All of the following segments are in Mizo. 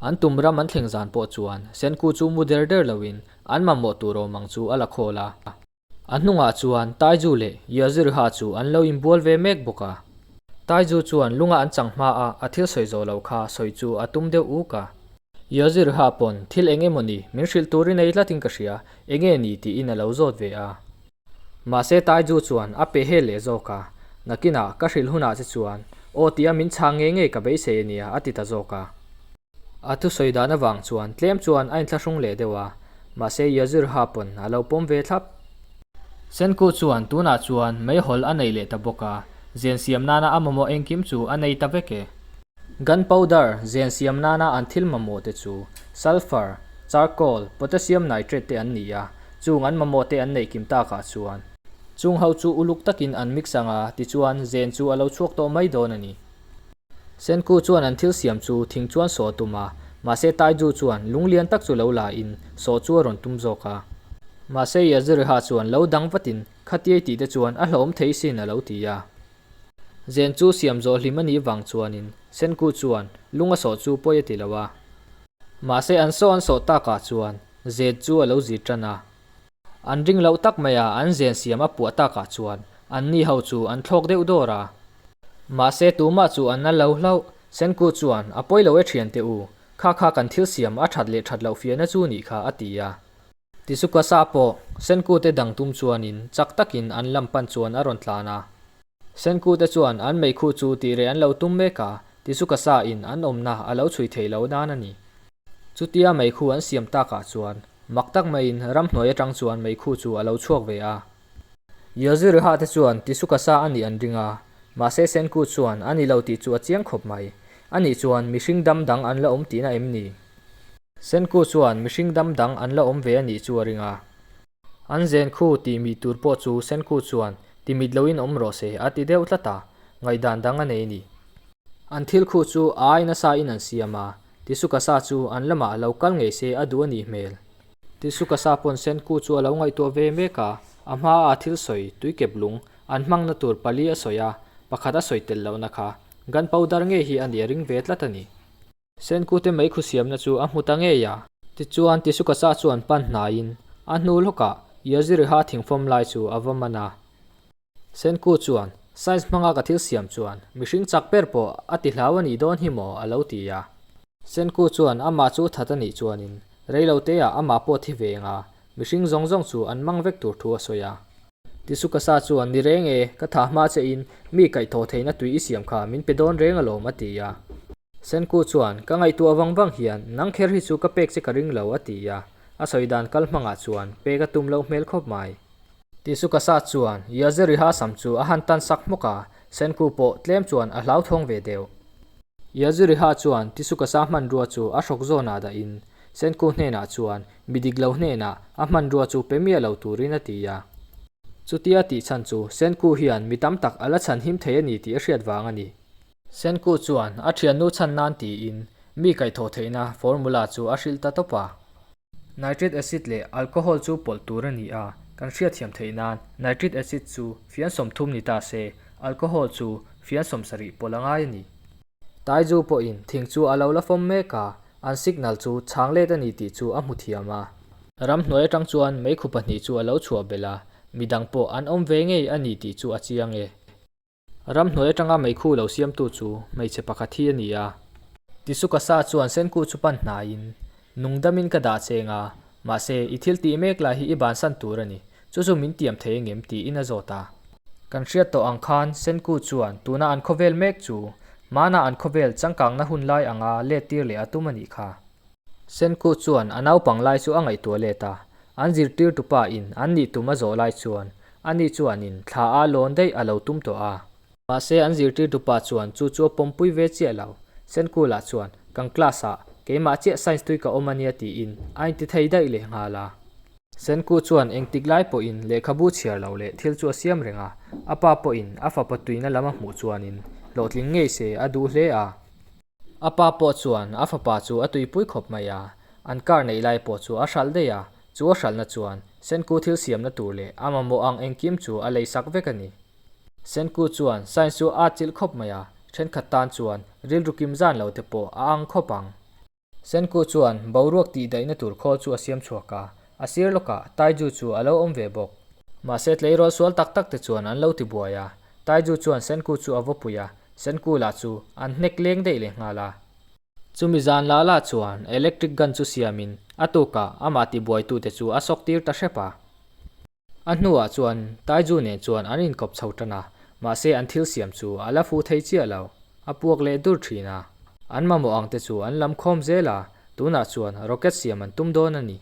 An tum ram an thleng zan pawh chuan Senku chu mu der der loin an mamawh tur awm ang chu a la khawl a. A hnungah chuan Taiju leh Yazirha chu an lo inbual ve mek bawk a. Taiju chuan lunga an chang hma a a thil sawi zawh lo kha sawi chu a tum deuh uk a. Yazirha pawn thil eng emaw ni min hrilh tur i nei tlatin ka hria, enge ni tiin a lo zawt ve a. Mahse Taiju chuan a pe hel leh zawk a, nakinah ka hrilh hunah che chuan aw tia min chhang ngei ngei ka beisei a nia a ti ta zawk a. A thusawi dan avang chuan tlem chuan a inthlahrung leh deuh a, mahse Yazirha pawn a lo pawm ve thlap. Senku chuan tunah chuan meihawl a nei leh ta bawk a, zen siam nana a mamawh engkim chu a nei ta vek e. Gunpowder zen siam nana an thil mamawh te chu sulphur, charcoal, potassium nitrate te an ni a, Chung an mamawh te an neih kim takah chuan. Chung ho chu uluk takin an mix ang a, tichuan zen chu a lo chhuak tawh mai dawn a ni. Senku chuan an thil siam chu thing chuan sawh a tum a, mahse Taiju chuan lung lian tak chu lo la in sawh chu a rawn tum zawk a. Mahse Yaziriha chuan lo dang vatin Khatiai tih te chuan a hlauhawm thei sin a lo ti a. Zen chu siam zawh hlim a nih vang chuanin Senku chuan lung a sawh chu pawi a ti lo a. Mahse an saw an sawh takah chuan Zen chu a lo zir tan a. An ring loh tak maia an zen siam a puah takah chuan an ni ho chu an thlawk deuh dawr a. Mahse tumah chu an na lo hlauh. Senku chuan a pawi lo e thiante u, kha kha kan thil siam a that leh that loh fiahna chu nih kha a ti a. Tisukasa pawh Senkute dang tum chuanin chak takin an lam pan chuan a rawn tlan a. Senkute chuan an meikhu chu tih reh an lo tum mek a, Tisukasa in an awmna a lo chhui theih loh nan a ni. Chutia meikhu an siam takah chuan mak tak maiin ramhnuai atang chuan meikhu chu a lo chhuak ve a. Yoziriha te chuan Tisukasa a nih an ring a, mahse Senku chuan a ni lo tih chu a chiang khawp mai. Anih chuan mihring dam dang an la awm tihna em ni? Senku chuan mihring dam dang an la awm ve a nih chu a ring a. An zen khu tih mih tur pawh chu Senku chuan ti mit loin awm rawh se a ti deuh tlat a, ngaihdan dang a nei ni. An thil khu chu a ai nasa in an siam a, Tisukasa chu an lamah lo kal ngei se a duh a nih hmel. Tisukasa pawn Senku chu a lo ngaihtuah ve mek a, a hma a thil sawi tuikep lung an hmangna tur pali a sawi a, pakhat a sawi tel lohna kha gunpowder ngei hi a nih a ring ve tlat a ni. Senkute meikhu siamna chu a hmu ta ngei a. Tichuan, Tisukasa chuan pan hnaiin a hnu lawkah Yaziriha thingfawm lai chu a va man a. Senku chuan, Science hmanga ka thil siam chuan mihring chak ber pawh a ti hlau a nih dawn hi maw? a lo ti a. Senku chuan amah chu that a nih chuanin reiloteah amah pawh thi ve eng a, mihring zawng zawng chu an mang vek tur thu a sawi a. Tisukasa chuan, Ni reng e, ka thah hma che in mi kaihthawh theihna tui i siam kha min pe dawn reng alawm a ti a. Senku chuan, Ka ngaihtuah vang vang hian nang kher hi chu ka pek che ka ring lo a ti a, a sawi dan kal hmangah chuan pek a tum loh hmel khawp mai. Tisukasa chuan Yaziriha sam chu a han tan sak hmawk a, Senku pawh tlem chuan a hlauthawng ve deuh. Yaziriha chuan Tisukasa hmanrua chu a hrawk zawnah dahin Senku hnenah chuan mi dik lo hnenah a hmanrua chu pe miah lo turin a ti a. Chutia tih chhan chu Senku hian mi tam tak a la chhan him thei a ni tih a hriat vang a ni. Senku chuan a thiannu chhan nan tiin mi kaihthawh theihna formula chu a hrilh ta tawp a. Nitric acid leh alcohol chu pawlh tur a ni a, kan hriatthiam theih nan nitric acid chu fian 30 ni ta se, alcohol chu fian 70 pawlh a ngai a ni. Taiju pawhin thing chu a lo la fawm mek a, an signal chu chhang let a ni tih chu a hmu thiam a. Ramhnuai atang chuan meikhu pahnih chu a lo chhuah belh a, midang pawh an awm ve ngei a ni tih chu a chiang e. Ramhnuai atanga meikhu lo siamtu chu hmeichhe pakhat hi a ni a. Tisukasa chuan Senku chu pan hnaiin, Nungdamin ka dah cheng a, mahse i thil tih mek lai hi i bansan tur a ni, chu chu min tiam thei engem tiin a zawt a. Kan hriat tawh ang khan Senku chuan tuna an khawvel mek chu hmana an khawvel changkangna hun lai anga let tir leh a tum a nih kha. Senku chuan a naupang lai chu a ngaihtuah let a, an zirtirtu pa in an nih tum a zawh lai chuan ani chuanin thla a lawn daih a lo tum tawh a. Mahse an zirtirtu pa chuan chu chu a pawmpui ve chiah lo. Senku lah chuan kan class ah keimah chiah science tui ka awm a nia tiin a inti thei daih leh nghal a. Senku chuan engtik lai pawhin lehkhabu chhiar lo leh thil chu a siam reng a, a pa pawhin a fapa tuina lam a hmuh chuanin hlawhtling ngei se a duh hle a. A pa pawh chuan a fapa chu a tuipui khawp mai a, an car neih lai pawh chu a hralh daih a, chu a hralhna chuan Senku thil siamna tur leh a mamawh ang engkim chu a lei sak vek a ni. Senku chuan science chu a atchilh khawp mai a, thenkhat tan chuan rilru kim zan lo te pawh a ang khawp ang. Senku chuan boruak tihdaihna tur khawl chu a siam chhuak a, a sir lawkah Taiju chu a lo awm ve bawk. Mahse tleirawl sual tak tak te chuan an lo ti buai a, Taiju chuan Senku chu a vaw pui a, Senku lah chu an hnek leng daih leh nghal a. Chumi zan lah lah chuan electric gun chu siamin a tukah amah tibuaitute chu a sawk tir ta hrep a. A hnuah chuan Taiju nen chuan an inkawp chho tan a, mahse an thil siam chu a la fuh thei chiah lo, a puak leh dur thin a. An mamawh ang te chu an lam khawm zel a, tunah chuan rocket siam an tum dawn a ni.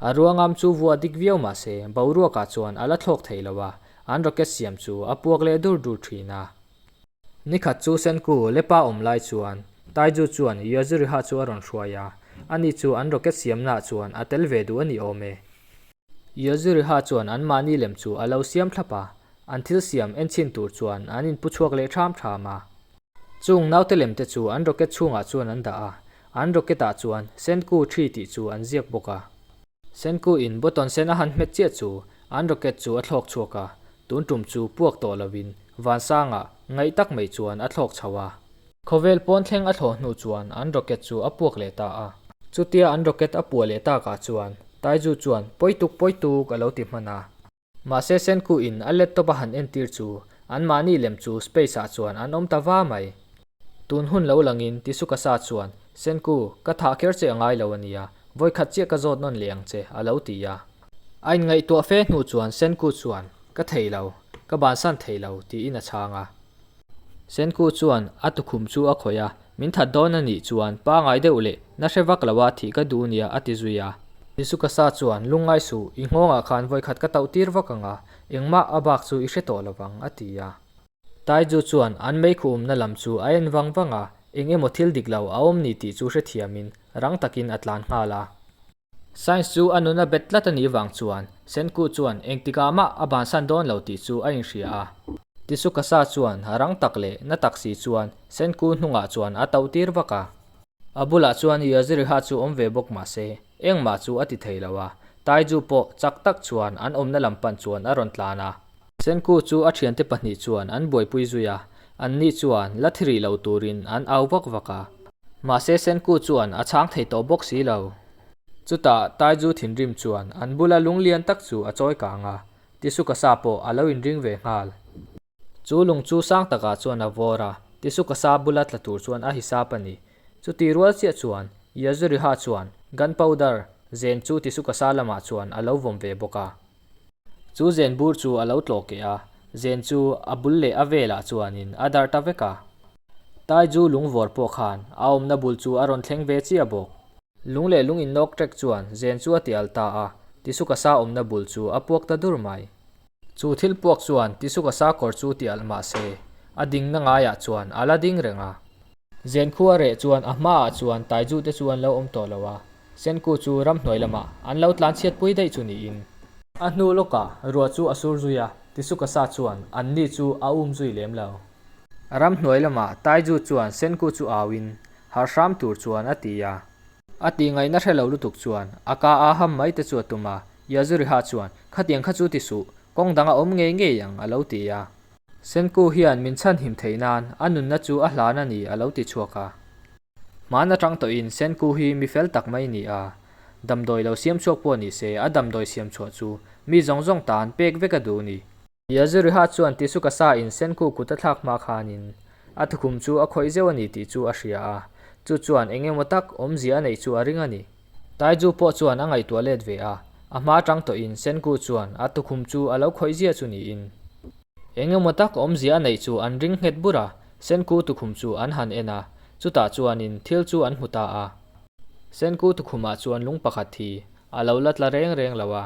A ruangam chu vuah dik viau mahse boruakah chuan a la thlawk thei lo a, an rocket siam chu a puak leh dur dur thin a. Nikhat chu Senku lepa awm lai chuan Taiju chuan Yajuriha chu a rawn hruai a, ani chu an rocket siamnaah chuan a tel ve duh a ni awm e. Yajuriha chuan anmahni lem chu a lo siam thlap a, an thil siam enchhin tur chuan an inpu chhuak leh ṭham ṭham a. Chung naute lem te chu an rocket chhungah chuan an dah a, an rocket ah chuan Senku ṭhi tih chu an ziak bawk a. Senku in button sen a han hmet chiah chu an rocket chu a thlawk chhuak a, tun ṭum chu puak tawh lovin vansangah ngaih tak mai chuan a thlawk chho a. Khawvel pawn thleng a thlawh hnu chuan an rocket chu a puak leh ta a. Chutia an rocket a puah leh takah chuan Taiju chuan pawi tuk pawi tuk a lo ti hman a. Mahse Senku in a laptop a han entir chu anmahni lem chu space ah chuan an awm ta va mai. Tun hun lo langin Tisukasa chuan Senku, ka thah kher che a ngai lo a nia, vawikhat chiah ka zawt nawn leh ang che a lo ti a. A inngaihtuah fe hnu chuan Senku chuan Ka thei lo, ka bansan thei lo tiin a chhang a. Senku chuan a tukhum chu a khawih a, Min that dawn a nih chuan pangai deuh leh na hre vak lo a thih ka duh nia a ti zui a. Nisukasa chuan lungngai suh, i nghawngah khan vawikhat ka tauh tir vak ang a, engmah a bak chu i hre tawh lo vang a ti a. Taiju chuan an meikhuumna lam chu a en vang vang a, eng emaw thil dik lo a awm ni tih chu hrethiamin rang takin a tlan nghal a. Science chu a nun a bet tlat a nih vang chuan Senku chuan engtikah mah a bansan dawn lo tih chu a inhria a. Tisukasa chuan rang tak leh na tak si chuan Senku hnungah chuan a tauh tir vak a. A bulah chuan Yajiriha chu awm ve bawk mah se engmah chu a ti thei lo a, Taiju pawh chak tak chuan an awmna lam pan chuan a rawn tlan a. Senku chu a thiante pahnih chuan an buaipui zui a, anni chuan la thi rih lo turin an au vak vak a. Mahse Senku chuan a chhang thei tawh bawk si lo. Chutah Taiju thinrim chuan an bula lung lian tak chu a chawi kang a, Tisukasa pawh a lo inring ve nghal. Chu lung chu sang takah chuan a vawr a, Tisukasa bula tla tur chuan a hisap a ni. Chuti rual chiah chuan Yajuriha chuan gunpowder zen chu Tisukasa lamah chuan a lo vawm ve bawk a. Chu zen bur chu a lo tlawh keh a, zen chu a bul leh a velah chuanin a darh ta vek a. Taiju lungvawr pawh khan a awmna bul chu a rawn thleng ve chiah bawk. Lung leh lung innawk ṭek chuan zen chu a ti al ta a, Tisukasa awmna bul chu a puak ta dur mai. Chu thil puak chuan Tisukasa kawr chu ti alh mah se, a dingna ngaiah chuan a la ding reng a. Zen khua reh chuan a hmaah chuan Taiju te chu an lo awm tawh lo a, Senku chu ramhnuai lamah an lo tlanchhiatpui daih chu niin. A hnu lawkah ruah chu a sur zui a, Tisukasa chuan anni chu a um zui lem lo. Ramhnuai lamah Taiju chuan Senku chu auin harh hram tur chuan a ti a. A tih ngaihna hre lo lutuk chuan a ka a ham mai te chu a tum a, Yazuriha chuan khatiang kha chu ti suh, kawng dang a awm ngei ngei ang a lo ti a. Senku hian min chhanhim theih nan a nunna chu a hlan a ni a lo ti chhuak a. Hman atang tawhin Senku hi mi fel tak mai ni a. Damdawi lo siam chhuak pawh ni se a damdawi siam chhuah chu mi zawng zawng tan pek vek a duh ni. Yazuriha chuan Tisukasa in Senku kut a thlak hma khanin a tukhum chu a khawih zeuh a ni tih chu a hria a, chu chuan eng emaw tak awmzia a neih chu a ring a ni. Taiju pawh chuan a ngaihtuah let ve a, a hma atang tawhin Senku chuan a tukhum chu a lo khawih zia chu niin. Eng emaw tak awmzia a neih chu an ring nghet bur a, Senku tukhum chu an han en a, chutah chuanin thil chu an hmu ta a. Senku tukhumah chuan lung pakhat hi a lo la tla reng reng lo a.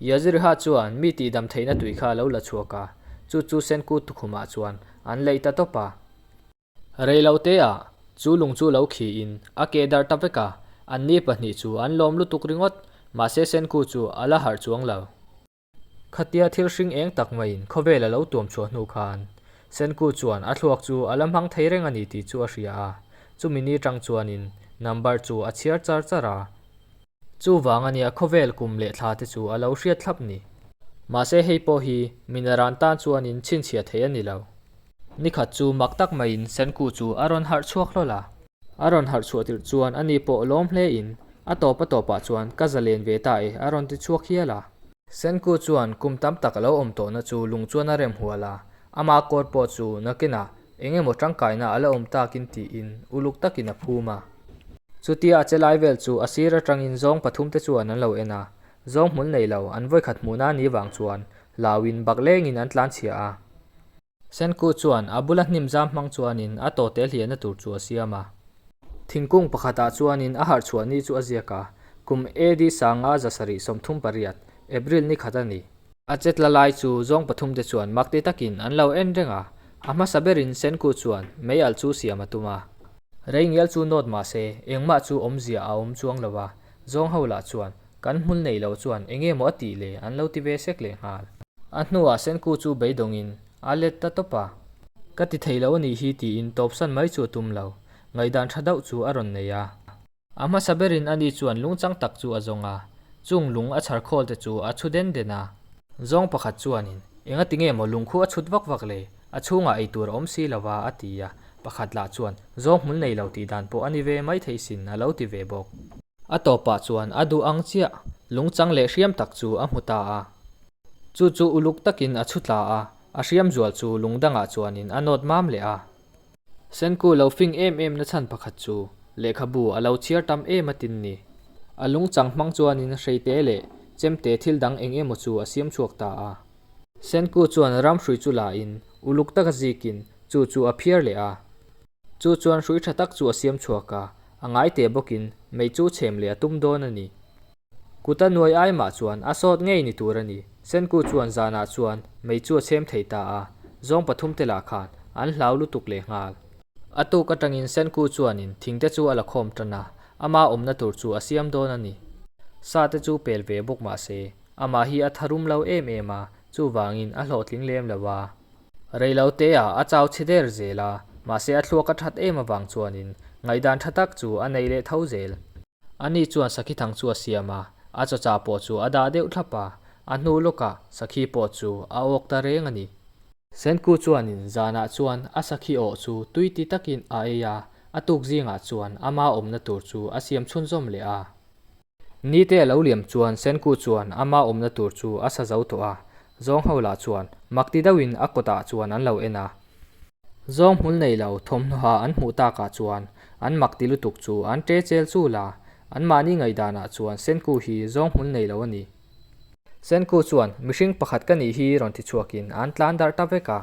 Yaziriha chuan mi tihdam theihna tui kha a lo la chhuak a, chu chu Senku tukhumah chuan an leih ta tawp a. Reiloteah chu lung chu lo khiin a keh darh ta vek a, anni pahnih chu an lawm lutuk ringawt, mahse Senku chu a la harh chuang lo. Khatia thil hring eng tak maiin khawvel a lo tuam chhuah hnu khan Senku chuan a thluak chu a la hmang thei reng a ni tih chu a hria a, chumi ni tang chuanin number chu a chhiar char char a. Chuvang a nia khawvel kum leh thla te chu a lo hriat thlap ni. Mahse hei pawh hi minaran tan chuanin chhinchhiah thei a ni lo. Nikhat chu mak tak maiin Senku chu a rawn harh chhuak hlawl a. A rawn harh chhuah tirh chuan ani pawh lawm hle in, A tawp a tawpah chuan ka zalen ve ta e a rawn ti chhuak hial a. Senku chuan kum tam tak a lo awm tawhna chu lung chuan a rem hual a, ama kawr pawh chu nakinah eng emaw tangkaina a la awm takin tiin uluk takin a phum a. Chutia a che lai vel chu a sir atangin zawng pathumte chuan an lo en a, zawng hmul nei lo an vawikhat hmuhna ni vang chuan hlauin bak lengin an tlanchhia a. Senku chuan a bula hnim zam hmang chuanin a tawte hliahna tur chu a siam a. Thingkung pakhatah chuanin a harh chhuah ni chu a ziak a, kum AD sanga 738, April ni khat a ni. A chetla lai chu zawng pathumte chuan makti takin an lo en reng a, a hmasa berin Senku chuan mei alh chu siam a tum a. Rei ngial chu nawt mah se engmah chu awmzia a awm chuang lo a, zawng ho lah chuan Kan hmul nei lo chuan enge maw a tih le an lo ti ve sek leh nghal. A hnuah Senku chu beidawngin a let ta tawp a. Ka ti thei lo a nih hi tiin tawpsan mai chu a tum lo. Ngaihdan tha deuh chu a rawn nei a. A hmasa berin ani chuan lungchang tak chu a zawng a. Chung lung a chhar khawl te chu a chhu den den a. Zawng pakhat chuanin, Enga ti nge maw lung khu a chhut vak vak le? A chhungah ei tur a awm si lo va a ti a. Pakhat lah chuan, Zawng hmul nei lo tih dan pawh a ni ve mai thei sin a lo ti ve bawk. A tawpah chuan a duh ang chiah, lungchang leh hriam tak chu a hmu ta a. Chu chu uluk takin a chhu tla a, a hriam zual chu lung dangah chuanin a nawt mam leh a. Senku lo fing em em na chhan pakhat chu lehkhabu a lo chhiar tam em a tin ni. A lungchang hmang chuanin hreite leh chemte thil dang eng emaw chu a siam chhuak ta a. Senku chuan ramhrui chu la in uluk taka zikin chu chu a phiar leh a. Chu chuan hrui tha tak chu a siam chhuak a, a ngai teh bawkin mei chu chhem leh a tum dawn a ni. Kut a nuai ai mah chuan a sawt ngei ni tur a ni. Senku chuan zanah chuan mei chu a chhem thei ta a, zawng pathum te lah khan an hlau lutuk leh nghal. A tuk atangin Senku chuanin thing te chu a la khawm tan a, ama awmna tur chu a siam dawn a ni. Sa te chu pel ve bawk mah se, amah hi a tharum lo em em a, chuvangin a hlawhtling lem lo a. Reiloteah a chau chhe der zel a, mahse a thluak a that em avang chuanin ngaihdan tha tak chu a nei leh tho zel. Ani chuan sakhi thang chu a siam a, a chawchah pawh chu a dah deuh thlap a, a hnu lawkah sakhi pawh chu a awk ta reng a ni. Senku chuanin zanah chuan a sakhi awh chu tui ti takin a ei a, a tuk zingah chuan ama awmna tur chu a siam chhunzawm leh a. Nite a lo liam chuan Senku chuan ama awmna tur chu a sa zo tawh a, zawng ho lah chuan mak ti deuhin a kawtah chuan an lo en a. Zawng hmul nei lo thawmhnawha an hmuh takah chuan an mak ti lutuk chu an ṭe chel chul a, anmahni ngaihdanah chuan Senku hi zawng hmul nei lo a ni. Senku chuan mihring pakhat ka nih hi rawn ti chhuakin an tlan darh ta vek a.